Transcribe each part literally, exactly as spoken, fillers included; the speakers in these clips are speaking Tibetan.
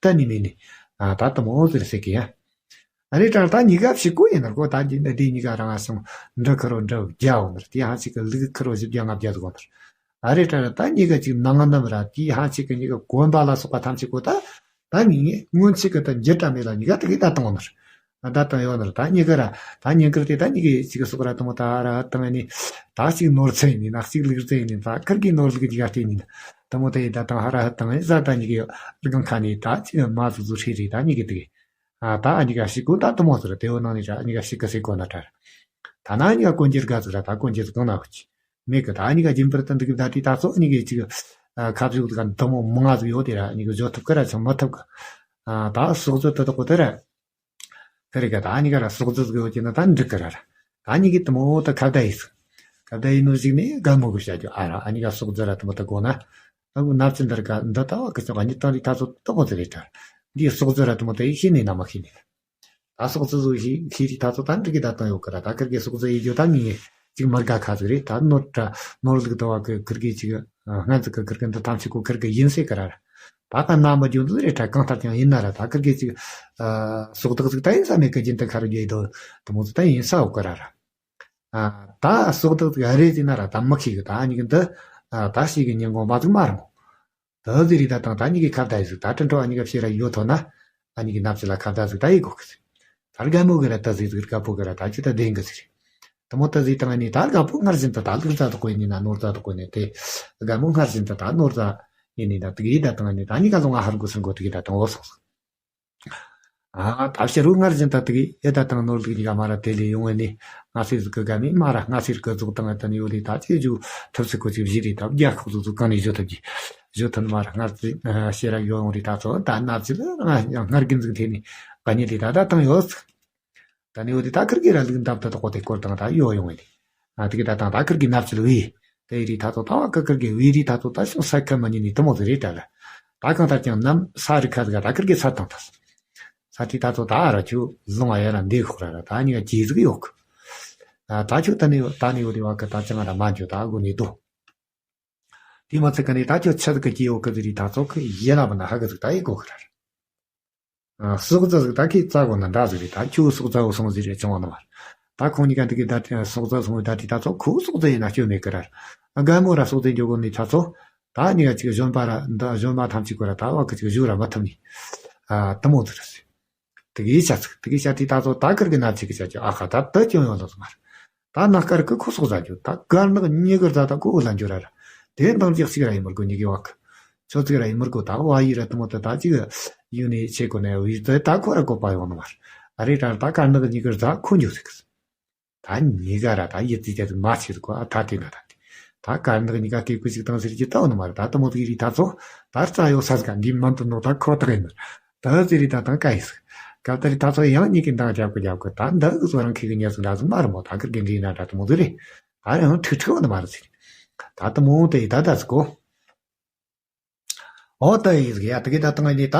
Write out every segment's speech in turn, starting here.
གཏན་ནས་མེད་ནི། ཨ་ད་དུ་མོ་ཟེར་ཟེར་གི་ཡ། ཨ་རེ་ད་ད་གཉིས་ཀ་ཕྱི་གོ་ཡིན་ནར་གོ། ད་འདི་འདི་གཉིས་ཀ་རང་ང་སོང་། འབྲུ་ཁུ་རོ་འབྲུ་བརྒྱ་འོང་ནར། དེ་ཧ་ཅིག་གི་ལུག་ཁུ་རོ་བཞི་བརྒྱ་ལྔ་བརྒྱ་ཟིག་འོང་ནར། ཨ་རེ་ད་ད་གཉིས་ཀ་ཅིག་ནང་ང་ནམ་ར། དེ་ཧ་ཅིག་གི་གཉིས་ཀ་གོན་པ་ལ་སོགས་པ་ཐམས་ཅད་གོ། ད་ད་ངེད་ངེད་སྔོན་ཆད་གི་ད་འགྱུར་བ་མེད་ལ་གཉིས་ཀ་དེ་གི་ད་བཏང་ནར། ད་བཏང་ཡོད་ནར། ད་གཉིས་ཀ་ར་ད་ཉིན་དཀར་དེ་ད་གཉིས་ཀའི་ཅིག་གི་སོགས་ར་དུ་མོ་ད་ར་བཏང་ནི། ད་ཅིག་ནོར་ཚེ་ཡིན་ནི་ན། ཅིག་ལུག་ཚེ་ཡིན་ནི། ད་ཁུར་གི་ནོར་ལུག་གཉིས་ཀ་བལྟས་ནི་ན། དུ་མོ་དེ་ད་བཏང་ཧ་ར་ཧ་བཏང་ནི་ཟ། ད་གཉིས་ཀའི་རྒང་ཁ་ནི་ད་ཅིག་མ་ཟུག་ཟུག་ཧྲི་རི། ད་གཉིས་ཀའི་དེ་གི། ཨ་ད་ཨ་གཉིས་ཀ་ཤི་གོ་ད་དུ་མོ་ཟེར། དེ་འོ་ནང་ནས་ཨ་གཉིས་ཀ་ཤི་གི་ཟེར་གོ་ན་དྲ། ད་ན་ཨ་གཉིས་ཀ་གོན་རྒྱུ་དགའ་ཟིག་ར། ད་གོན་རྒྱུ་ཟིག་གང་ན་ཧུ་ཅི་མེད་གི། ད་ཨ་གཉིས་ཀ་རྒྱུན་པར་དུ་འདུག་གི། ད་དེ་ད་ཚོ་ཨ་གཉིས་ཀའི་ཅིག་ཨ་ཁ་བཞུགས་ཟིག་ག་དུ་མོ་མང་ང་ཟིག་ཡོད་དེ་ར། ཨ་གཉིས་ཀ་བཟོ་ཐུབ་གི་ར་ཅང་མ་ཐུབ་གི། ཨ་ད་སོག་ཟོ་དུ་དག་གོ་དེ་ར། དེ་རེ་ག་ད་ཨ་གཉིས་ཀ་ར་སོག་ཟོ་ཟིག་ཡོད་ཀྱི་ན་ད་འགྲིག་གི་ར་ར། ད་ཨ་གཉིས་ཀའི་དུ་མོ་ད་ཁ་བརྡ་ཡིན་ཟིག་ཁ་བརྡ་ཡིན་ནོ་ཟིག་ནི་དགའ་མོ་གི་བྱ་རྒྱུ། ཨ་ར་ཨ་གཉིས་ཀ་སོག་ཟོ་ར་དུ་མོ་ད་གོ་ན། ཨ་ཁུ་ནབ་ཅི་འདར་ག་འདི་ད་བ་གི་ཅོག་ག་ཉི་ཏང་རི་ད་ཚོ་ཏོག་གོ་ཟེར་རེད་དྲ། འདི་སོག་ཟོ་ར་དུ་མོ་ད་ཡིག་ཤེས་ནི་ན་མ་ཤེས་ནི། ད་སོག་ཟོ་ཟོ་ཤེས་ཤེས་རི་ད་ཚོ་ད་འགྲིག་གི་ད་བཏང་ཡོད་གི་ར། ད་ཁུར་གི་སོག་ཟོ་ཡི་རྒྱུ་ད་ངེས་ཅིག་མ་དགའ་ཁ་ཟིག་རེད། ད་ནོར་དྲ་ནོར་ལུག་ད་བ་གི་ཁུར་གི་ཅིག་སྔན་ཟིག་གི་ཁུར་གི་འདི་ཐམས་ཅད་གོ་ཁུར་གི་ཡིན་ཟེར་གི་ར་ར། ད་ག་ན་མ་རྒྱུ་འདི་རེད་དྲ། གང་ལྟར་ཀྱང་ཡིན་ན་ར། ད་ཁུར་གི་ཅིག་སོག་དག་ཟིག་ད་ཡིན་ས་མེད་གི། རྒྱུན་དུ་ཁ་རུ་རྒྱུ་ཡི་དོ་དུ་མོ་ཟིག་ད་ཡིན་ས་འོ་གི་ར་ར། ཨ་ད་སོག་དག་ཟིག་ཨ་རེ་ཟིག་ན་ར་ད་མི་ཤེས་གི། ད་ཨ་གཉིས་གི་འདི་ཨ་ད་ཤེས་གི་ཉིན་གོང་མ་ཟིག་མ་ར་མོ། ད་ཟིག་རི་ད་དང་ད་གཉིས་ཀའི་ཁ་བརྡ་ཡི་ཟིག་ད་ཁྲིན་ཁྲོ་ཨ་གཉིས་ཀ་ཕྱི་ར་ཡོད་ཐོ་ན། ཨ་གཉིས་ཀའི་ནབ་ཅི་ལ་ཁ་བརྡ་ཟིག་ད་ཡི་གོ་གི་ཟིག་ད་རྒན་མོ་གི་ར་ད་ཟིག་ཟིག་རྒད་པོ་གི་ར་ད་ཅི་ད་བདེན་གི་ཟིག་རེད། དུ་མོ་ད་ཟིག་དང་ཨ་ནི་ད་རྒད་པོ་སྔར་བཞིན་དུ་ད་ལུག་རྩ་དུ་གོ་ནི་ན་ནོར་རྩ་དུ་གོ་ནི་དེ། རྒན་མོ་སྔར་བཞིན་དུ་ད་ནོར་རྩ་ཡིན་ནི་ད་དུ་གི་ད་དང་ཨ་ནི་ད་གཉིས་ཀ་ལོང་ང་ཧར་གོ་སང་གོ་དུ་གི་ད་དང་འོ་སོང་སོང་། ཨ་ད་ཕྱི་རུ་སྔར་བཞིན་དུ་དུ་གི་ཨེ་ད་དང་ནོར་ལུག་གཉིས་ཀ་མ་ར་དེ་ལས་ཡོང་བ་ནི་སྔ་སེ་ཟིག་གི་དགའ་མི་མ་ར་སྔ་སེ་རུ་གི་ཟུག་དང་ཨ་ད་ནི་ཡོད་ལི་ད་ཅི་ཇུ་ཐུབ་སི་གོ་ཅིག་བཞི་རི་ད་རྒྱ་ཁོག་ཟུག་ཟུག་གང་ནས་བཞུ་ཐུབ་ཀྱི་བཞུ་ཐུབ་མ་ར་སྔར་ཅི་ཤེས་ར་ཡོད་ཡོང་རི་ད་ཚོ་ད་ནབ་ཅི་ལ་སྔར་གི་ཟིག་ཐེ་ནི་ག་ཉི་ལི་ད་ད་དང་ཡོད་ཟིག་ད་ནི་འོ་དེ་ད་ཁིར་གི་ར་ལུག་འདབ་ད་དོ་གོ་དེ་སྐོར་དང་ད་ཡོ་ཡོང་ངེ་ལི། ཨ་དེ་གི་ད་དང་ད་ཁིར་གི་ནབ་ཅི་ལ་བི། དེ་ཡི་རི་ད་ཚོ་ད་བ་ཀི་ཁིར་གི་བི་རི་ད་ཚོ་ད་ཤོ་ས་ཁ་མ་ཉི་ནི་དུ་མོ་དེ་རེད་ད་ལ། ད་གང་ལྟར་ཀྱང་ནམ་ས་རི་ཁ་ཟིག་ད་ཁིར་གི་ས་དང་ད། ས་དེ་ད་ཚོ་ད་ཨ་ར་ཆུ་ལུང་ཨ་ཡ་ར་འདེ་ཁོག་ར་ར་ད་ཉི་ག་ཇི་ཟིག་ཡོག་ཨ་ད་ཆུ་ད་ནི་ད་ནི་ཡོ་རི་བ་ཀི་ད་ཅང་ཨ་ར་མ་འཇོ་ད་གོ་ནི་དོ། དེ་མ་ཚད་ཀ་ནི་ད་ཆུ་ཆ་ཟིག་གི་ཇི་ཡོ་ཀི་ཟི་རི་ད་ཚོ་ཁི་ཡེ་ལ་བ་ན་ཧ་གི་ཟིག་ད་ཡེ་གོ་ཁི་ར་ར། ཨ་སོག་རྫ་ཟིག་ད་ཁི་རྩ་གོ་ན་འདྲ་ཟིག་རེད། ད་ཁྱོད་སོག་རྫ་བོ་སོང་ཟིག་རེད་བྱུང་བ་ན་མ། ད་ཁོང་གཉིས་ཀ་འདི་གི་ད་སོག་རྫ་སོང་བའི་ད་དེ་ད་ཚོ་ཁོ་སོག་རྫ་ཡིན་ན་སྐྱོན་མེད་ཀི་ར། རྒན་མོ་ར་སོག་རྫ་འཇོག་གོ་ནི་ད་ཚོ། ད་གཉིས་ཀ་ཅིག་གཞོན་པ་ར་འདི་གཞོན་མ་ཐམས་ཅད་ཀོ་ར་ད་བ་ཀི་ཅིག་བཞུགས་ར་མ་ཐུབ་ནི། ཨ་དུ་མོ་ཟིག་རེད། དེ་གི་ཤ་ཚིག་དེ་གི་ཤ་དེ་ད་ཚོ་ད་ཁིར་གི་ན་ཚིག་གི་ཤ་ཅིག་ཨ་ཁ་ད་ད་སྐྱོན་ཡོང་ལ་སོང་མ་རེད། ད་ན་དཀར་གི་ཁོ་སོག་རྫ་འཇོག་ད་དཀར་ནག་གཉིས་ཀི་རྫ་ད་ཁོ་འུ་ལ་འཇོག་ར་ར། དེ་འདང་ཅིག་ཅིག་ར་ཡིན་མི་དགོས་གཉིས་ཀི་བ་ཀི། ཆོ་ཚིག་ར་ཡིན་མི་དགོས་ད་བ་ཡི་ར་དུ་མོ་ད་ད་ཅིག་ཡུ་ནི་ཆེ་གོ་ནས་བི་ད་ད་ཁོ་ར་གོ་པ་ཡོང་ནི་མ་རེད། ཨ་རེ་ད་ད་དཀར་ནག་གཉིས་ཀི་རྫ་ཁོ་འཇོག་ཟིག་གི། ད་གཉིས་ཀ་ར་ད་ཡི་ཙི་ཅ་ཙི་མ་ཆེ་ཟིག་གོ་ཨ་ད་དེ་ན་ད་དེ། ད་དཀར་ནག་གཉིས་ཀ་སྐེ་ཀུ་ཅིག་བཏང་ཟེར་གྱི་ད་འོ་ནི་མ་རེད། ད་དུ་མོ་ཟིག་རི་ད་ཚོ་ད་རྩ་ཡོ་ས་ཟིག་ག་འདི་མ་འདུག་ནོ་ད་ཁོ་ཐག་ཡིན་ནི། ད་ཟེར་རི་ད་དང་ཀ་ཡི་ཟིག་སྐབས་ད་རི་ད་ཚོ་ཡང་གཉིས་ཀི་འདང་རྒྱབ་གི་རྒྱབ་གི་ད་འདི་གི་ཚོ་རང་ཁེ་གི་ཉལ་ཟིག་འདྲ་ཟིག་མ་རེད་མོ། ད་ཁིར་གི་འདི་ན་ད་དུ་མོ་ཟིག་རེད། ད་ཡང་ཁྲིག་ཁྲིག་འོ་ནི་མ་རེད་ཟེར། ད་དུ་མོ་དེ་ཡི་ད་ད་ཟིག་གོ་ཨོ་ད་ཡི་ཟིག་ཡ་དེ་གི་ད་དང་ནི་ད།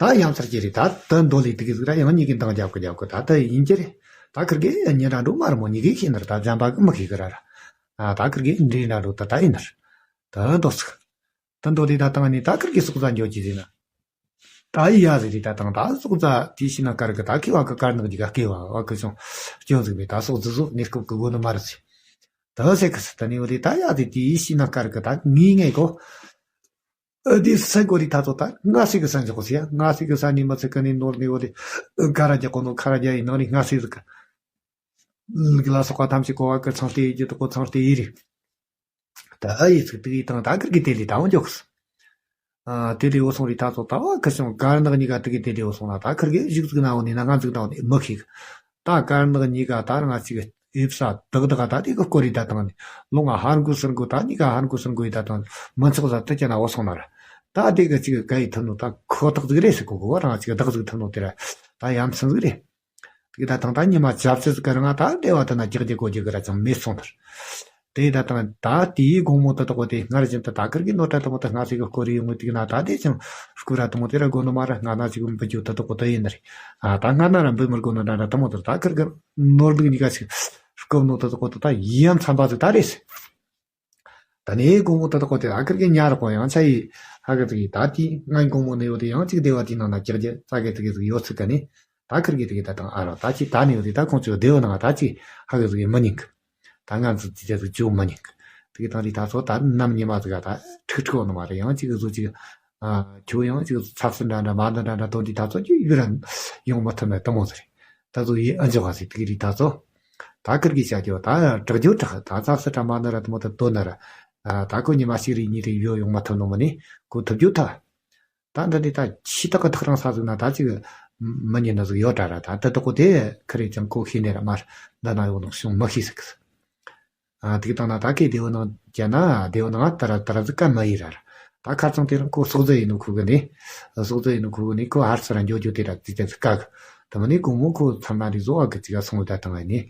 ད་ཡང་ཚར་གྱི་རེད། ད་ད་འདོ་ལི་དེ་གི་ཟིག་ར་ཡང་གཉིས་ཀི་འདང་རྒྱབ་གི་རྒྱབ་གི་ད་ད་ཡིན་གྱི་རེད། ད་ཁིར་གི་ཉེ་འདྲ་འགྲོ་མ་རེད་མོ། གཉིས་ཀི་ཤེས་ནི་རེད། ད་འཇམ་པ་གི་མི་ཤེས་གི་ར་ར། ཨ་ད་ཁིར་གི་འདྲི་འདྲ་འགྲོ་ད་ད་ཡིན་ནི་རེད། ད་འདོ་ཟིག་ད་འདོ་ལི་ད་དང་ནི་ད་ཁིར་གི་སོག་རྫ་འཇོག་གྱི་ཟིག་ན། ད་ཡི་ཡ་ཟིག་རི་ད་དང་ད་སོག་རྫ་དེ་ཤི་ན་དཀར་གི་ད་ཁི་བ་གི་དཀར་ནག་གི་ག་སྐེ་བ་བ་གི་ཅུང་སྐྱོན་ཟིག་མེད། ད་སོག་རྫི་ཟོ་ནི་སྐབས་གི་གོ་ནི་མ་རེད་ཟིག་ད་སེ་ཁི་སི་ད་ནི་འོ་དེ་ད་ཡ་དེ་དེ་ཤི་ན་དཀར་གི་ད་ངའི་ངའི་གོ་ཨ་དེ་སེ་གོ་རི་ད་ཚོ་ད་ང་སེ་གི་ས་འཇོག་གོ་སི་ཡ། ང་སེ་གི་ས་ནི་མ་སེ་གི་ནི་ནོར་ནི་འོ་དེ་ཁ་ར་རྒྱ་གོ་ནོ་ཁ་ར་རྒྱ་ཡི་ནང་ནི་ང་སེ་ཟིག་གི་ལ་སོག་པ་ཐམས་ཅད་གོ་བ་གི་ཚང་སྟེ་ཡི་ད་གོ་ཚང་སྟེ་ཡི་རེད། ད་ཡི་ཚིག་དེ་གི་དང་ད་ཁིར་གི་དེ་ལི་ད་འོ་འཇོག་གི་སི། ཨ་དེ་ལས་འོ་སོང་རི་ད་ཚོ་ད་བ་ཁི་སོང་དཀར་ནག་གཉིས་ཀ་དེ་གི་དེ་ལས་འོ་སོང་ན་ད་ཁིར་གི་བཞུགས་ཚིག་ན་འོ་ནི་ན་ང་ཚིག་ན་འོ་ནི་མི་ཤེས་གི། ད་དཀར་ནག་གཉིས་ཀ་ད་རང་ཅིག་ཨེབ་ས་དག་དག་ད་དེ་གི་སྐོར་རི་ད་དང་ནི་ལོང་ང་ཧར་འགུ་སུར་འགུ་ད་གཉིས་ཀ་ཧར་འགུ་སུར་འགུ་ཡི་ད་དང་མི་ཚོགས་ས་དུ་ཅན་ན་འོ་སོང་ན་ར། ད་དེ་གི་ཅིག་ག་ཡི་ཐུབ་ནོ་ད་ཁོ་ཐག་ཟིག་རེད་ཟེར་གོ་གོ་རང་ཅིག་བདག་ཟིག་ཐུབ་ནོ་དེ་ར་ད་ཡ་མཚན་ཟིག་རེད། དེ་ད་དང་ད་ཉི་མ་བྱབ་ཚེ་ཟིག་གི་རང་ད་འདྲེ་བ་དེ་ན་རྒྱག་རྒྱག་གོ་རྒྱག་གི་ར་ཅང་མེད་སོང་ནར། དེ་ད་དང་ད་དེའི་དགོང་མོ་ད་དོ་གོ་དེ་སྔར་བཞིན་དུ་ད་ཁིར་གི་ནོར་ད་དོ་མོ་ད་སྔ་ཚིག་གི་སྐོར་ཡོང་ངོ་དེ་ན་ད་དེ་ཅང་སྐུ་ར་དོ་མོ་དེ་ར་གོ་ནོ་མ་ར་སྔ་ན་ཅིག་འབུ་རྒྱུ་ད་དོ་གོ་ད་ཡིན་ནར། ཨ་ད་སྔ་ན་ར་འབུ་མི་དགོ་ནོ་ད་ར་དོ་མོ་ད་ད་ཁིར་གི་ནོར་ལུག་གཉིས་ཀ་ཅིག་སྐོབ་ནོ་ད་དོ་གོ་ད་ད་ཡིན་ཡང་མཚམས་པ་ཟིག་ད་རེད། ད་ནས་དགོང་མོ་ད་ལྟ་ཁོ་དེ་ཨ་ཁིར་གི་ཉལ་རོགས་ཡང་ཆ་ཡི་ཧ་གི་ཟིག་ད་དེ་ང་དགོང་མོ་ནས་ཡོད་དེ་ཡང་གཅིག་བདེ་བ་དེའི་ནང་ན་ཀྱག་ཀྱག་ཙག་གི་ཟིག་ཟིག་ཡོད་ཚིག་ག་ནས་ད་ཁིར་གི་དེ་གི་ད་དང་ཨ་རོ་ད་ཅི་ད་ནས་ཡོད་དེ་ད་ཁོང་ཚོ་བདེ་བ་ནང་ད་ཅི་ཧ་གི་ཟིག་མི་ཉན་གི། ད་ང་ཚོ་དེ་ཅི་ཟིག་བཅོ་མི་ཉན་གི། དེ་གི་དང་རི་ད་ཚོ་ད་ནམ་ཉི་མ་ཟིག་ག་ད་ཁྲིག་ཁྲིག་ནི་མ་རེད། ཡང་གཅིག་གི་བཟོ་གཅིག་ཁྱོད་ཡང་གཅིག་ཚབ་སུ་འདྲ་འདྲ་མ་འདྲ་འདྲ་འདྲ་དོན་དེ་ད་ཚོ་ཅི་ཡུ་ར་ཡོང་མི་ཐུབ་ནས་དུ་མོ་ཟེར། ད་ཚོ་ཡི་ཨ་འཇོག་ག་ཟིག་དེ་གི་རི་ད་ཚོ། ད་ཁིར་གི་བྱ་རྒྱུ་ད་དྲག་རྒྱུ་དྲག་ད་ཚ་སི་ཁྲ་མ་ན་ར་དུ་མོ་ད་དོ་ན་ར། ད་ཁོ་ཉི་མ་གཅིག་རེ་གཉིས་རེ་ཡོད་ཡོང་མ་ཐུབ་ནོ་མི་ནི་ཁོ་ཐུབ་རྒྱུ་ཐ། ད་འདི་འདི་ད་ཆི་ཏག་གི་ཐག་རང་ས་ཟིག་ན་ད་ཅིག་མི་ཉན་ན་ཟིག་ཡོད་དྲ་ར། ད་དེ་དག་གོ་དེ་ཁི་རེ་ཅང་ཁོ་ཤེས་ནས་ར་མར་འདི་ན་ཡོད་ནོ་བྱུང་མི་ཤེས་ཟིག་ཨ་དེ་གི་དང་ན་ད་ཁེ་དེ་བོ་ནང་རྒྱ་ན་དེ་བོ་ནང་ད་ར་ད་ར་ཟིག་ཀ་མ་ཡི་ར་ར། ད་ཁ་ཚང་དེ་རང་ཁོ་སོག་རྫི་ཡིན་ནོ་ཁུ་གི་ནི། སོག་རྫི་ཡིན་ནོ་ཁུ་གི་ནི་ཁོ་ཧར་ས་ར་འགྱོ་རྒྱུ་དེ་ར་ཙི་ཙི་ཀ་གི། ད་མ་ནི་གོང་མོ་ཁོ་ཚང་ན་རི་བཟོ་ཨ་གི་ཙི་ག་སོང་བ་ད་དང་ཨ་ནི།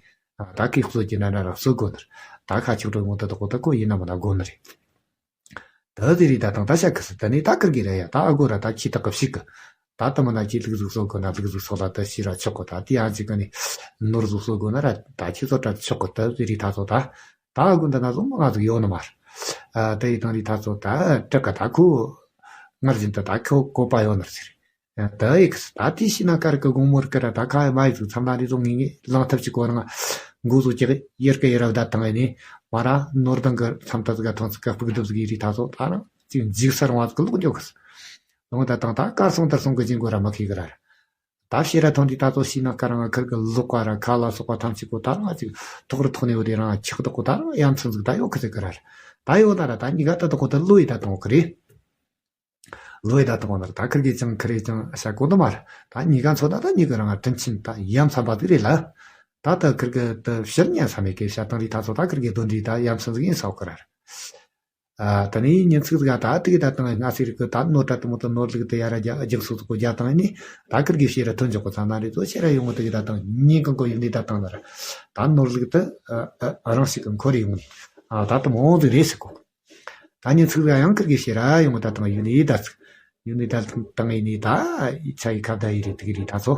ད་ཁེ་གསོ་རྒྱུ་ན་ན་ར་གསོ་དགོ་ནི་ར། ད་ཁ་ཆིག་ཏོ་མོ་ད་དག་གོ་ད་ཁོ་ཡིན་ན་མ་ན་དགོ་ནི་རེད། ད་དེ་རི་ད་དང་ད་ཤ་ཁི་སི་ད་ནི་ད་ཁིར་གི་ར་ཡ་ད་ཨ་གོ་ར་ད་ཁྱི་ད་གི་ཕྱིག་གི། ད་ད་མ་ན་ཁྱི་ལུག་ཟུག་གསོ་གོ་ན་ལུག་ཟུག་གསོ་ལ་ད་ཤི་ར་ཆོག་གོ། ད་དེ་ཡང་ཅིག་གི་ནི་ནོར་ཟུག་གསོ་གོ་ན་ར་ད་ཁྱི་ཚོ་ད་ཆོག་གོ། ད་དེ་རི་ད་ཚོ་ད་ད་ཨ་གོ་འདི་ན་ཟུག་མ་ང་ཟུག་ཡོད་ནི་མ་ར། ད་ཡི་དང་རི་ད་ཚོ་ད་དྲག་ག་ད་ཁོ་ངར་བཞིན་དུ་ད་ཁོ་གོ་པ་ཡོད་ནི་ར་ཟེར། ད་ཡིག་ད་དེ་ཤི་ན་ཀར་གི་དགོང་མོར་ཀི་ར་ད་ཁ་ཡ་མ་ཡི་ཚུགས་མཚམས་ན་རི་ཚོ་ངེས་ངེས་ལང་ཐབས་ཅིག་གོ་རང་འགོ་ཚོ་ཅིག་ཡེར་ཀི་ཡེར་བ་ད་དང་ཡིན་ནི་མ་ར་ནོར་དང་གི་མཚམས་ད་ཟིག་ག་ཐོང་ཚིག་ག་སྤུག་དུབ་ཟིག་ཡི་རི་ད་ཚོ་ད་རང་ཅིག་འཇིག་སར་བ་ཟིག་ལོག་འགྱོ་གི་ལོང་ད་དང་ད་ཀར་སོང་དར་སོང་གི་ཅིང་གོ་ར་མ་ཁི་གི་ར་ར། ད་ཤེ་ར་ཐོང་དི་ད་ཚོ་ཤི་ན་ཀ་རང་ཁིར་གི་ལོག་པ་ར་ཁ་ལ་སོགས་པ་ཐམས་ཅད་གོ་ད་རང་ཅིག་ཐོག་རི་ཐོག་ནས་ཡོད་དེ་རང་ཆག་ད་གོ་ད་རང་ཡ་མཚན་ཟིག་ད་ཡོད་ཁི་ཟིག་གི་ར་ར། ད་ཡོད་ད་ར་ད་གཉིས་ཀ་ད་ད་གོ་ད་ལོ་ཡི་ད་དང་གི་རེད། ལོས་ད་དང་ནར་ད་ཁིར་གི་ཅང་ཁི་རེ་ཅང་ཤ་གོ་འདི་མར་ད་གཉིས་ཀ་ཚོ་ད་ད་གཉིས་ཀ་རང་དྲིན་ཆེན་ད་ཡ་མཚན་པ་དེ་རེད་ལ། ད་ད་ཁིར་གི་ད་ཕྱིར་ཉན་ས་མེད་ཀི་ཤ་དང་རི་ད་ཚོ་ད་ཁིར་གི་དོན་འདི་ད་ཡ་མཚན་ཟིག་ཡིན་ས་གོ་ར་ར། ད་ནི་ཉིན་ཚིག་ཟིག་ད་དེ་གི་ད་དང་ང་སི་རི་གི་ད་ནོར་ད་དུ་མོ་ད་ནོར་ལུག་ད་ཡ་ར་རྒྱ་རྒྱག་སོ་སོ་གོ་རྒྱ་དང་ནི་ད་ཁིར་གི་ཤེ་ར་ཐོན་འཇོག་གོ་ཚང་ན་རི་ཚོ་ཤེ་ར་ཡོང་གི་དེ་གི་ད་དང་ཉིན་གང་གོ་ཡིན་འདི་ད་དང་ནར་ད་ནོར་ལུག་ད་རང་ཞིག་གི་འཁོར་ཡོང་ནི་ད་དུ་མོ་དེ་རེད་ཟེར་གོ། ད་ཉིན་ཚིག་ལ་ཡང་ཁིར་གི་ཤེ་ར་ཡོང་ད་དང་ཡུ་ནི་ད་ཚིག་ཡུ་ནི་ད་དང་ཡི་ནི་ད་ཡི་ཆ་ཡི་ཁ་ད་ཡི་རི་དི་གི་རི་ད་ཚོ།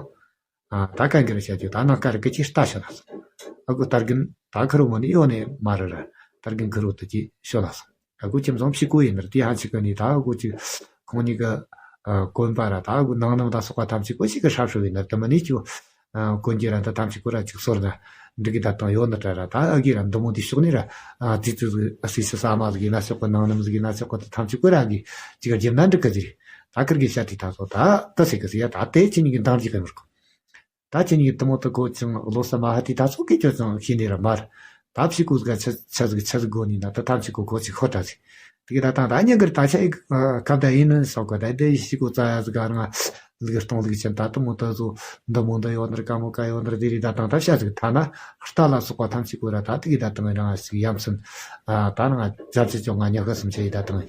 ད་གན་གི་རི་ཤ་ཅུ་ད་ན་ཀ་རི་གི་ཅི་ལྟ་ཤོ་ལ་སོང་། ཨ་གུ་ཏར་གིན་ད་ཁི་རུ་མོ་ནི་ཡོ་ནི་མ་རི་ར་ཏར་གིན་ཁི་རུ་ཏི་ཅི་ཤོ་ལ་སོང་། ཨ་གུ་ཁྱིམ་ཚང་ཕྱི་གོ་ཡིན་ནར་དེ་ཧ་ཅི་གི་ནི་ད་ཨ་གུ་ཅི་ཁོང་ཉི་གི་གོན་པ་ར་ད་ཨ་གུ་ནང་ནང་ད་སོག་པ་ཐམས་ཅི་གོ་ཞིག་གི་ཧྲ་ཧྲུ་ཡིན་ནར་དི་མ་ནི་ཅུ། གོན་རྒྱུ་ར་འདི་ཐམས་ཅད་ཁོ་ར་ཅིག་སོར་ན་འགྲིག་གི་ད་དང་ཡོད་ན་དྲ་ར་ད་ཨ་གི་ར་འདི་མོ་འདི་ཕྱོགས་ནས་ར་ཙི་ཙི་ཟིག་ཨ་སི་སི་ས་མ་ཟིག་ཡིན་ན་ཆོག་གི་ནང་ནམ་ཟིག་ཡིན་ན་ཆོག་གི་ད་ཐམས་ཅད་ཁོ་ར་གི་ཅིག་རྒྱབ་ན་འགྲིག་གི་ཟིག་རེད། ད་ཁིར་གི་ཤ་ཏི་ད་ཚོ་ད་ད་ཟེར་གི་ཟིག་ཡ་ད་དེ་ཁྱེད་གཉིས་ཀྱི་འདང་རྒྱག་གི་མི་རུ་ད་ཁྱེད་གཉིས་ཀྱི་དི་མོ་ད་གོ་ཅིང་བློ་ས་མ་ཧ་ཏི་ད་ཚོ་གི་ཁྱོད་ཚང་ཤེས་ནས་ར་མར་ད་ཕྱི་གུ་ཟིག་ཆ་ཆ་ཟིག་ཆ་ཟིག་གོ་ནི་ན་ད་ཐམས་ཅད་ཁོ་གོ་ཅིག་ཧོ་ད་ཟིག་དེ་གི་ད་དང་ད་ཉིན་གི་ད་ཆ་ཡི་སྐབས་ད་ཡིན་ནི་སོགས་གི་ད་དེ་ཡི་ཤི་གོ་ཙ་ཡ་ཟིག་ག་རང་ལུག་སྟོང་ལུག་ཆེན་ད་དུ་མོ་ད་ཚོ་འདི་མོ་འདི་ཡོད་ནར་ཀ་མོ་ཀ་ཡོད་ནར་དེ་རི་ད་དང་ད་ཤ་ཟིག་ཐ་ན་རྟ་ལ་སོགས་པ་ཐམས་ཅད་གོ་ར་ད་དེ་གི་ད་དང་རང་ཞིག་ཡམ་སུན་ད་རང་ཛབ་ཅི་ཅོ་ང་ཉག་ག་སུམ་ཆ་ཡི་ད་དང་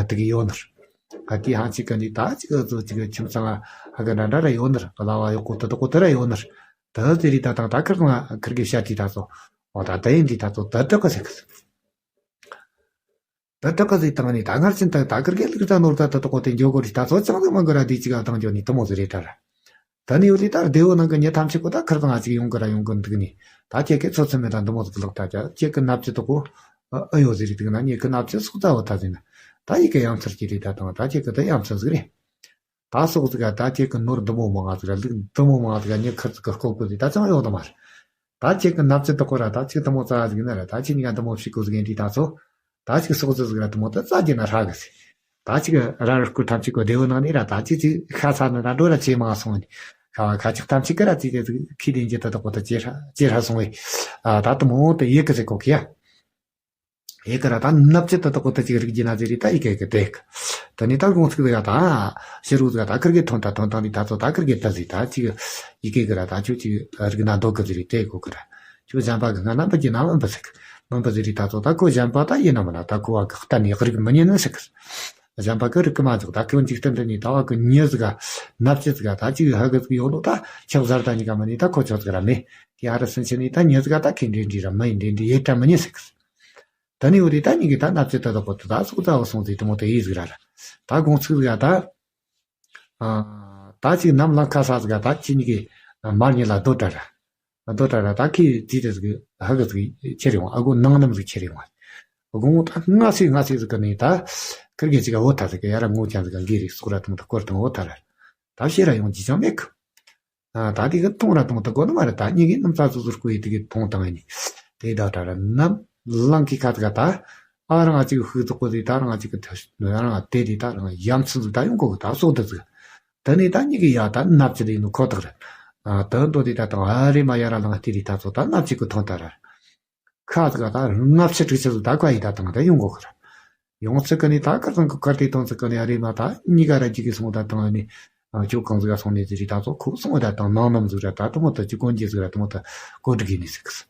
དེ་གི་ཡོད་ནར་ད་དེ་ཧང་ཅིག་གི་ནི་ད་ཅིག་ཚོ་ཅིག་ཁྱིམ་ཚང་ཧ་གི་འདྲ་འདྲ་ར་ཡོད་ནར་ག་ལ་བ་ཡོད་གོ་ད་ད་གོ་ད་ར་ཡོད་ནར་ད་དེ་རི་ད་དང་ད་ཁིར་ང་ཁིར་གི་ཤ་ཏི་ད་ཚོ་འོ་ད་ད་ཡིན་དི་ད་ཚོ་ད་ད་ག་ཟེར་གི་ད་ཏག་ཀ་ཟིག་བཏང་ནི་ད་སྔར་ཕྱིན་ད་ད་ཀིར་གེ་ལུག་ད་ནོར་ད་ད་ཏོག་གོ་དེ་འཇོག་གོ་རི་ད་ཚོ་ཅང་ཟིག་མང་གི་ར་དེ་ཅིག་ཨ་བཏང་འཇོག་ནི་དུ་མོ་ཟིག་རེད་ད་ར། ད་ནི་ཡོད་ལི་ད་ར་དེ་བོ་ནང་གི་ཉེ་ཐམས་ཅད་གོ་ད་ཁིར་དང་ང་ཅིག་ཡོང་གི་ར་ཡོང་གི་འདུག་ནི། ད་ཁྱེད་ཀྱི་ཚོ་ཚོད་མེད་ད་འདི་མོ་ཟིག་ལོག་ད་ཅག་ཁྱེད་ཀྱི་ནབ་ཅི་ཏོག་གོ་ཨ་ཡོད་ཟིག་རེད་འདུག་ན་ཉེ་ཀི་ནབ་ཅི་སོག་ད་བོ་ད་ཟིན་ན་ད་ཡི་གེ་ཡང་ཚར་གྱི་རེད་ད་དང་ད་ཁྱེད་ཀྱི་ད་ཡང་ཚར་ཟིག་རེད། ད་སོག་ཟིག་ག་ད་ཁྱེད་ཀྱི་ནོར་འདི་མོ་མང་ང་ཟིག་ར་ལུག་འདི་མོ་མང་ང་ཟིག་ག་ཉེ་ཁིར་ཟིག་གི་ལྐོག་གོ་ཟིག་ད་ཅང་ཡོད་དུ་མ་རེད། ད་ཁྱེད་ཀྱི་ནབ་ཅི་ཏོག་གོ་ར་ད་ཅིག་དུ་མོ་ཙ་ཟིག་ན་ར་ད་ཁྱེད་གཉིས་ཀ་དུ་མོ་ཕྱི་གོ་ཟིག་ཡིན་དུས་ད་ཚོ། ད་ཅིག་སོག་ཟིག་ར་དུ་མོ་ད་ཙ་རྒྱུ་ན་ཧྲ་གི་ཟིག་ད་ཅིག་ར་རུ་སྐུ་ཐམས་ཅད་གོ་བདེ་བོ་ནང་ནས་ར་ད་ཅིག་ཅིག་ཤ་ཚ་ན་ར་འགྲོ་ར་ཅེ་མ་སོང་ནི། ཁ་བ་ཁ་ཅིག་ཐམས་ཅད་ཀ་ར་ཅིག་ཅིག་ཁི་ལེན་རྒྱུ་ད་དོག་གོ་ད་ཅེ་ཧྲ་ཅེ་ཧྲ་སོང་བས། ད་དུ་མོ་དེ་ཡེ་གི་ཟིག་གོ་ཁི་ཡ། ཡེ་གི་ར་ད་ནབ་ཅི་ད་དོག་གོ་ད་ཅིག་རིག་རྒྱུ་ན་ཟེར་རི་ད་ཡེ་གི་གི་དེ་གི། ད་ནི་ད་དགོང་ཚིག་ཟིག་ད་ཕྱི་རུ་ཟིག་ད་ཁིར་གི་ཐོན་ད་ཐོན་དང་ནི་ད་ཚོ་ད་ཁིར་གི་ད་ཟིག་ད་ཅིག་ཡེ་གི་གི་ར་ད་ཆུ་ཅིག་རིག་ན་འདོག་གི་ཟེར་རི་དེ་གོ་གི་ར། ཁྱོད་གཞན་པ་གི་ང་རྣམ་པ་གྱི་ནང་མིན་པ་ཟིག་མིན་པ་ཟིག་རི་ད་ཚོ་ད་ཁོ་གཞན་པ་ད་ཡིན་ན་མིན་ན་ད་ཁོ་བ་གི་གཏན་ནས་རིག་མི་ཉན་ནི་ཟིག་གཞན་པ་གི་རིག་གི་མ་འཇོག་ད་ཁོ་འཇིག་རྟེན་འདི་ནི་ད་བ་གི་མྱི་ཟིག་ག་ནབ་ཅི་ཟིག་ག་ད་ཅིག་ཧ་གི་ཟིག་ཡོད་ནོ་ད་ཁྱེད་གཟར་ད་ཉི་ག་མ་ནི་ད་ཁོ་ཆོ་ཟིག་ར་མེད། དེ་ཧ་ར་སུན་ཆེ་ནི་ད་མྱི་ཟིག་ག་ད་ཁེ་འདྲེ་འདྲེ་ར་མི་ཡིན་འདྲེ་འདྲེ་ཡེ་ད་མི་ཉན་ཟིག་ད་ནི་འོ་དེ་ད་ཉི་གི་ད་ནབ་ཅི་ད་ད་ཁོ་ད་ད་ཟུག་ད་བ་སོང་ཟིག་དུ་མོ་དེ་ཡེ་ཟིག་ར་ར། ད་དགོང་ཚིག་ཟིག་ག་ད། ད་ཅིག་ནམ་ལངས་ཁ་ས་ཟིག་ག་ད་ཁྱེད་གཉིས་ཀྱི་མར་ཉལ་ལ་སྡོད་དྲ་ར། སྡོད་དྲ་ར་ད་ཁྱེད་དེ་དེ་ཟིག་ཧ་གི་ཟིག་ཁྱེར་ཡོང་ཨ་གོ་ནང་ནམ་ཟིག་ཁྱེར་ཡོང་ཨ། དགོང་མོ་ད་སྔ་སེ་སྔ་སེ་ཟིག་གི་ནས་ད་ཁིར་གེ་ཅིག་འོ་ཐ་ཟིག་གི་ཡ་ར་ངོ་ཅན་ཟིག་གི་འགི་རིག་སོག་ར་དང་ད་སྐོར་དང་འོ་ཐ་ར། ད་ཤེས་ར་ཡོང་ཅི་ཅང་མེད་གི། ཨ། ད་དེ་གི་མཐོང་ར་དང་ད་གོ་ནི་མ་རེད། ད་གཉིས་ཀའི་སྣུམ་ཚ་ཟུར་ཟུར་བསྐོལ་ཡི་དེ་གི་མཐོང་བཏང་ཡིན་ནི། དེ་ད་ད་ར་ནམ་ལང་གི་ཁ་ཟིག་ག་ད། ཨ་རང་ང་ཅིག་ཤུགས་ཐོག་གོ་དེ་ད་རང་ང་ཅིག་གི་ཐ་ཤུ་ནོ་ཡ་རང་ང་དེ་དེ་ད་རང་ཡམ་སུ་ཟིག་ད་ཡོང་གོ་གི་ད་སོག་དེ་ཟིག། དེ་ནས་ད་གཉིས་ཀའི་ཡ་ད་ནབ་ཅི་དེ་ནོ་ཁོ་ཐག་རེད། ཨ། དེ་འདོ་དེ་ད་དང་ཨ་རེ་མ་ཡ་ར་ལང་དེ་རི་ད་ཚོ་ད་ནབ་ཅི་གི་མཐོང་ད་ར། ཁ་ཟིག་ག་ད་ལྔ་བཅུ་དྲུག་ཅུ་ཟིག་ད་ཀ་ཡི་ད་དང་ད་ཡོང་གོ་གི་ར། ཡོང་ཚིག་གི་ནི་ད་ཁ་སང་གི་ཁར་དེ་དང་ཚིག་གི་ནི་ཨ་རེ་མ་ད་གཉིས་ཀ་ར་ཅིག་གི་སོང་ད་དང་ནི། ཨ། ཁྱོད་གང་ཟིག་ག་སོང་ནས་ཟིག་རི་ད་ཚོ་ཁོ་སོང་བ་ད་དང་ནང་ནམ་ཟིག་ར་ད་དུ་མོ་ད་ཅི་གོན་རྒྱུ་ཟིག་ར་དུ་མོ་ད་གོ་སྒྲིག་ཡིན་ནི་ཟིག་གི།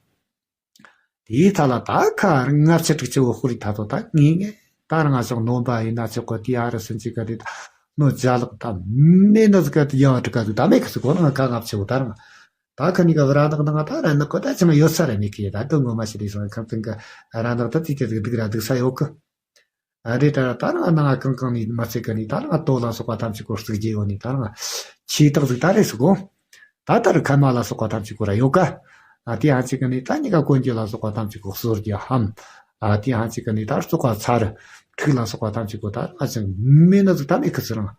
དེའི་ཐ་ལ་ད་ཁ་ལྔ་བཅུ་དྲུག་ཅུ་བོ་ཧུ་རི་ད་ཚོ་ད་ངེས་ངེས་ད་རང་ང་ཞོག་ནོམ་པ་ཡིན་ན་ཆོག་གོ་དེ་ཨ་རི་སུན་ཅི་ག་དེ་ད་ནོ་ཅ་ལག་ད་མེད་ན་ཟིག་ག་དེ་ཡང་དྲུག་ག་ཟིག་ད་མེད་གི་ཟིག་གོ་ན་ང་ཁ་ལྔ་བཅུ་བོ་ད་རང་། ད་ཁ་ནི་ག་བ་ར་ནག་ནང་ད་ར་ནག་གོ་ད་ཅང་ཡོད་ས་ར་མེད་གི། ད་དོན་ངོ་མ་ཤི་རི་སོང་ཁམས་ཐུན་ག་ར་ནག་ད་ཙི་ཙི་ཟིག་སྡུག་ར་སྡུག་ས་ཡོད་གི། ཨ་རེ་ད་ད་རང་ནང་གང་གང་ནི་མ་ཚད་ག་ནི་ད་རང་ལྟོ་ལ་སོགས་པ་ཐམས་ཅད་ཀོ་རྩིག་རྒྱས་ཡོད་ནི་ད་རང་ཆེ་རྟགས་ཟིག་ད་རེ་སུ་གོ། ད་ད་རུ་ཁ་མ་ལ་སོགས་པ་ཐམས་ཅད་ཀོ་ར་ཡོད་ག། ཨ་དེ་ཧང་ཅིག་ག་ནི་ད་གཉིས་ཀ་གོན་རྒྱུ་ལ་སོགས་པ་ཐམས་ཅད་ཀོ་གསོར་རྒྱུ་ཧམ། ཨ་དེ་ཧང་ཅིག་ག་ནི་ད་སོགས་པ་ཚ་རུ་ཁྲིག་ལ་སོགས་པ་ཐམས་ཅད་ཀོ་ད་ཨ་ཅང་མེད་ན་ཟིག་ད་མེད་གི་ཟི་རང་།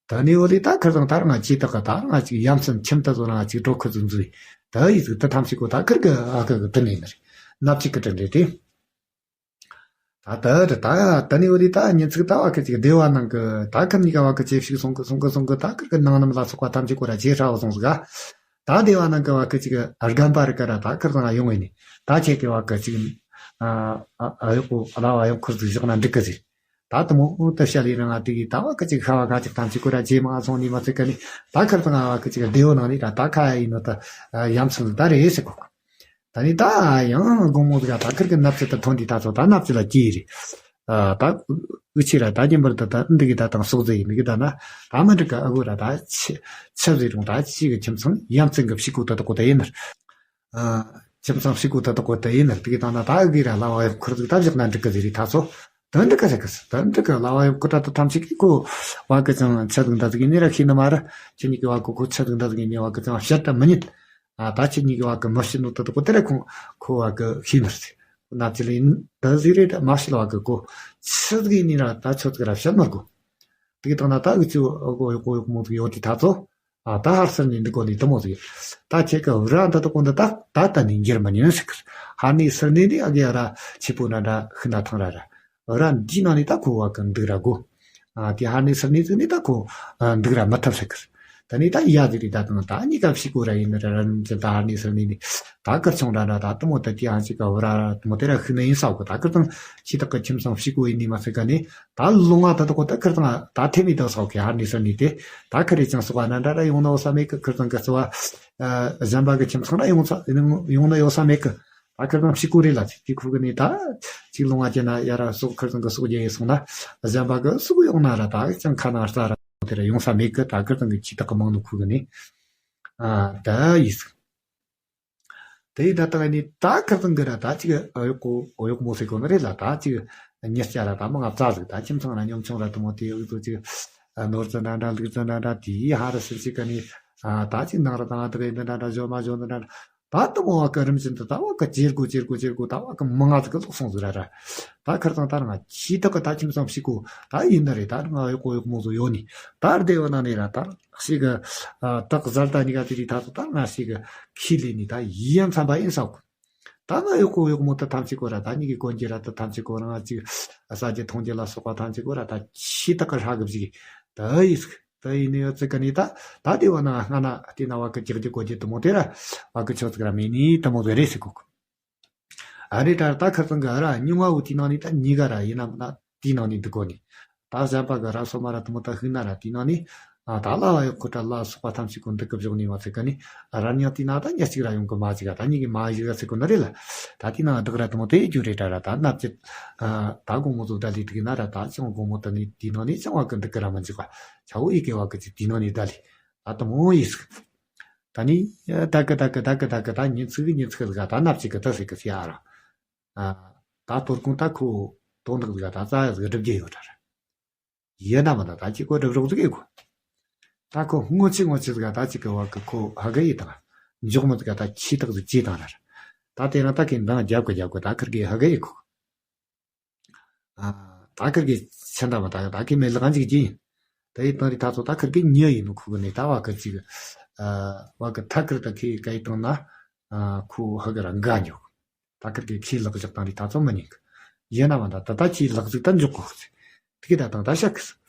ད་ནི་འོ་ལི་ད་ཁར་དང་ད་རང་ང་ཅི་ད་ག་ད་རང་ང་ཅིག་ཡམ་སེམས་ཁྱིམ་ད་ཟོ་རང་ང་ཅིག་འགྲོ་ཁུ་ཟུ་འཛུལ། ད་ཡི་ཟིག་ད་ཐམས་ཅད་ཀོ་ད་ཁིར་གི་ཨ་གི་གི་དྲིན་ཡིན་ནི་རེད། ནབ་ཅིག་གི་དྲིན་རེད་དེ། ད་ད་ད་ད་ནི་འོ་དེ་ད་ཉིན་ཚིག་ད་བ་ཁི་ཅིག་སྡེ་བ་ནང་གི་ད་ཁི་གཉིས་ཀ་བ་ཁི་ཅེ་ཞིག་སོང་གི་སོང་གི་སོང་གི་ད་ཁིར་གི་ནང་རྣམས་ལ་སོགས་པ་ཐམས་ཅད་ཀོ་ར་ཇེ་ཧྲ་བ་སོང་ཟིག་ག། ད་སྡེ་བ་ནང་གི་བ་ཁི་ཅིག་རྒན་པ་རི་ཀ་ར་ད་ཁིར་ཚང་ཡོང་ངེ་ནི་ད་ཁྱེད་ཀྱི་བ་ཁི་ཅིག་ཨ་ཨ་ཨ་ཡོག་པོ་ཨ་ལ་བ་ཡོང་ཁུར་ཟིག་བཞག་ན་འགྲིག་གི་ཟིག། ད་དུ་མོ་ད་ཤ་ལི་རང་ང་དེ་གི་ད་བ་ཁི་ཅིག་ཤ་བ་ཁ་ཅིག་ཐམས་ཅད་ཀོ་ར་ཇེ་མ་སོང་ནི་མ་ཚིག་གི་ནི་ད་ཁིར་ཚང་བ་ཁི་ཅིག་སྡེ་བ་ནང་ནི་ད་ད་ཁ་ཡིན་ནོ་ད་ཡམ་སོང་ད་རེད་ཟེར་གོ། ད་ནི་ད་ཡང་དགོང་མོ་ཟིག་ད་ཁིར་གི་ནབ་ཚེ་ད་ཐོན་དུས་ད་ཚོ་ད་ནབ་ཚེ་ལ་སྐྱེས་རེད། ཨ་ད་འུ་ཆི་ར་ད་རྒྱུན་པར་ད་ད་འདི་གི་ད་དང་སོག་ཟེ་ཡིན་འདི་གི་ད་ན་ད་མི་འགྲིག་ག་ཨ་གོ་ར་ད་ཆི་ཆི་ཟེ་རུང་ད་ཅི་གི་ཁྱིམ་ཚང་ཡམ་ཚན་གི་ཕྱི་གོ་ད་ད་གོ་ད་ཡིན་ནར། ཨ་ཁྱིམ་ཚང་ཕྱི་གོ་ད་ད་གོ་ད་ཡིན་ནར་འདི་གི་ད་ན་ད་ཨ་གི་ར་ལ་བ་ཡོད་ཁུར་ཟིག་ད་བཞག་ན་འགྲིག་གི་ཟེ་རེད་ད་ཚོ། ད་འདི་ག་རེ་གི་ད་འདི་ག་ལ་བ་ཡོད་ཁུར་ད་ད་ཐམས་ཅད་ཀི་གོ་བ་གི་ཅང་ཆི་ཟིག་ད་ཟིག་ཡིན་ནི་ར་ཤེས་ནི་མ་ར་ཁྱེད་གཉིས་གི་བ་གི་གོ་ཆི་ཟིག་ད་ཟིག་ཡིན་ནི་བ་གི་ཅང་བཤད་ད་མི་ཉན། ཨ་ད་ཁྱེད་གཉིས་ཀྱི་བ་གི་མི་ཤི་ནོ་ད་དུ་གོ་དེ་རེ་ཁོང་ཁོ་བ་གི་ཤི་ནར་སི། ན་ཅི་ལི་ད་ཟི་རེ་ད་མ་ཤི་ལ་བ་གི་གོ་ཆི་ཟིག་ནི་ར་ད་ཆོ་ཟིག་ར་བཤད་མར་གོ། དེ་གི་དང་ན་ད་འུ་ཚོ་གོ་ཡོ་གོ་ཡོ་མོ་ཟིག་ཡོ་དི་ད་ཚོ། ཨ་ད་ཧར་སར་ནི་འདི་གོ་ནི་དུ་མོ་ཟིག། ད་ཁྱེད་ཀ་ར་ད་དུ་གོ་འདི་ད་ད་ད་ནི་འགྱུར་མ་ཉན་སི་ཁར། ཧར་ནི་སར་ནི་ནི་ཨ་གི་ཨ་ར་ཆི་པོ་ན་ད་ཤི་ན་ཐང་ར་ར། ར་འདི་ནང་ནས་ད་ཁོ་བ་གི་འདུག་ར་གོ། ཨ་དེ་ཧ་ནི་སར་ནི་ཚིག་ནི་ད་ཁོ་ཨ་འདུག་ར་མི་ཐབས་ཟེར་གི། ད་ནི་ད་ཡ་དེ་རི་ད་དང་ད་གཉིས་ཀ་ཕྱི་གོ་ར་ཡིན་ན་ར་ར་ནི་ད་ཧ་ནི་སར་ནི་ནི་ད་ཁིར་ཆུང་ར་ར་ད་དུ་མོ་ད་དེ་ཧ་ཅི་ཀ་བ་ར་དུ་མོ་དེ་ར་ཤི་ནི་ཡིན་ས་གོ། ད་ཁིར་དང་ཁྱི་དག་གི་ཁྱིམ་ཚང་ཕྱི་གོ་ཡིན་ནི་མ་ཟེར་ག་ནི་ད་ལུང་བ་ད་དུ་གོ་ད་ཁིར་དང་ད་ཐེ་མི་ད་ས་གོ་གི་ཧ་ནི་སར་ནི་དེ་ད་ཁིར་རི་ཅང་སོ་བ་ན་འདྲ་ར་ཡོང་ན་འོ་ས་མེད་གི། ཁིར་དང་གི་སོ་བ་ཨ་གཞན་པ་གི་ཁྱིམ་ཚང་ར་ཡོང་ས་ཡོང་ན་ཡོད་ས་མེད་གི། ད་ཁིར་དང་ཕྱི་གོ་རེད་ལ་ཅིག་དེ་ཁུར་གི་ནི་ད་ཅིག་ལུང་བ་ཅན་ན་ཡ་ར་སོག་ཁིར་དང་གི་སོག་རྒྱ་ཡི་སོང་ན་གཞན་པ་གི་སོག་ཡོང་ན་ར་ད་ཅང་ཁ་ནང་རྩ་ར་དེ་ར་ཡོང་ས་མེད་གི། ད་ཁིར་དང་གི་ཁྱི་དག་གི་མང་ནུ་ཁུར་གི་ནི་ཨ་ད་ཡིས་དེ་ཡི་ད་ད་ནི་ད་ཁིར་དང་གི་ར་ད་ཅིག་ཨ་ཡོག་གོ་ཨོ་ཡོག་མོ་ཟེར་གོ་ནི་རེད་ལ། ད་ཅིག་ཉེར་བརྒྱ་ར་ད་མང་ང་རྩ་ཟིག་ད་ཁྱིམ་ཚང་ར་ཉམ་ཆུང་ར་དུ་མོ་དེ་ཡོག་ཏུ་ཅིག་ནོར་རྩི་འདྲ་འདྲ་ལུག་རྩི་འདྲ་འདྲ་དེ་ཡི་ཧ་ར་སིལ་ཅིག་གི་ནི་ཨ་ད་ཅིག་ནང་ར་དང་དག་ཡི་འདི་འདྲ་འདྲ་ཇོ་མ་ཇོ་འདི་འདྲ་འདྲ། ད་དུ་མོ་བ་ཀི་རིམ་བཞིན་དུ་ད་བ་ཀི་ཇེ་རྒོ་ཇེ་རྒོ་ཇེ་རྒོ་ད་བ་ཀི་མང་ང་ཟིག་གི་ལོག་སོང་ཟིག་ར་ར། ད་ཁར་ཚང་ད་རང་ང་ཁྱི་དག་གི་ད་ཁྱིམ་ཚང་ཕྱི་གོ་ད་ཡིན་ན་རེད། ད་རང་ང་ཡོག་གོ་ཡོག་མོ་ཟོ་ཡོད་ནི། ད་རྡེ་བ་ན་ནི་ར་ད་ཞིག་གི་ཨ་དག་ཟར་ད་ཉི་ག་དེ་རི་ད་ཚོ་ད་ང་ཞིག་གི་ཁྱི་ལས་ནི་ད་ཡིན་ཡང་འཚམ་པ་ཡིན་ས་གོ། ད་ང་ཡོག་གོ་ཡོག་མོ་ད་ཐམས་ཅད་གོ་ར་ད་ཉི་གི་གོན་རྒྱུ་ར་ད་ཐམས་ཅད་གོ་ར་ང་ཅིག་ཟ་རྒྱུ་འཐུང་རྒྱུ་ལ་སོགས་པ་ཐམས་ཅད་གོ་ར་ད་ཁྱི་དག་གི་ཧྲ་གི་བཞིག་ད་ཡིན་ཟིག། ད་ཡིན་ནི་ཡོད་ཚད་ག་ནི་ད་ད་དེ་བ་ན་སྔ་ན་དེ་ན་བ་གི་ཀྱག་ཀྱག་གོ་རྒྱུ་དུ་མོ་དེ་ར་བ་གི་ཆོ་ཚིག་ར་མེད་ནི་དུ་མོ་ཟེར་རེད་ཟེར་གོ་གི། ཨ་རེ་ད་ད་ཁ་ཚང་གི་ཨ་ར་སྙུང་བ་བོ་དེ་ནང་ནི་ད་གཉིས་ཀ་ར་ཡིན་ན་མིན་ན་དེ་ནང་ནི་འདུག་གོ་ནི། ད་གཞན་པ་གི་ར་སོ་མ་ར་དུ་མོ་ད་ཧུ་ན་ར་དེ་ནང་ནི་ཨ་ད་ལ་བ་ཡོད་ཁོ་ད་ལ་སོགས་པ་ཐམས་ཅད་གོ་འདུག་གི་བཞག་ནི་མ་ཚད་ག་ནི་ཨ་ར་ཉག་དེ་ན་ད་ཉག་གཅིག་ར་ཡོང་གི་མ་ཅིག་ག་ད་གཉིས་ཀྱི་མ་ཡིག་ག་ཚེ་གོ་ནི་རེད་ལ། ད་དེ་ན་བདག་ར་དུ་མོ་དེ་རྒྱུ་རེད་ད་ར་ད་ནབ་ཅི་ཨ་ད་དགོང་མོ་ཚོ་ད་ལི་དུ་གི་ན་ར་ད་ཅང་དགོང་མོ་ད་ནི་དེ་ནང་ནི་ཅང་བ་གི་འདུག་གི་ར་མ་འཇིག་པ་ཆ་བོ་ཡི་གེ་བ་གི་ཅིག་དེ་ནང་ནི་ད་ལི། ད་དུ་མོ་ཡིས། ད་ནི་ད་གི་ད་གི་ད་གི་ད་གི་ད་ཉིན་ཚིག་གི་ཉིན་ཚིག་གི་ད་ནབ་ཅིག་གི་ད་ཟིག་གི་ཟིག་ཨ་ར། ཨ་ད་དོར་ཁུང་ད་ཁོ་དོན་དག་ཟིག་ད་རྩ་ཡ་ཟིག་སྒྲུབ་རྒྱུ་ཡོད་ད་ར། ཡོད་ན་མ་ད་ད་ཅིག་གོ་སྒྲུབ་རོགས་ཟིག་ཡེ་གོ། ད་ཁོ་སྔོ་ཆི་སྔོ་ཆི་ཟིག་ད་ཅིག་གི་བ་གི་ཁོ་ཧ་གི་ཡེ་དང་། མགྱོགས་མོ་ཟིག་ད་ཁྱི་དག་ཟིག་ཅི་དང་ར། ད་དེ་རང་ད་གི་འདང་རྒྱབ་གི་རྒྱབ་གི་ད་ཁིར་གི་ཧ་གི་ཡེ་གོ། ད་ཁིར་གི་ཆ་འདྲ་མ་ད་ད་ཁི་མེ་ལག་ཅིག་གིན། ད་ཡི་དང་རི་ད་ཚོ་ད་ཁིར་གི་ཉི་ཡིན་ནོ་ཁུ་གི་ནི་ད་བ་གི་ཅིག་བ་གི་ཐ་ཁིར་ད་ཁི་ག་ཡི་དང་ན་ཁུ་ཧ་གི་ར་འགའ་ཉོ། ད་ཁིར་གི་ཁི་ལག་བཞག་དང་རི་ད་ཚོ་མི་ཉན་གི། ཡིན་ན་མ་ད་ད་ད་ཁི་ལག་ཅིག་ད་འཇོག་གོ་ཁི་ད་དང་ད་ཤ་ཁི།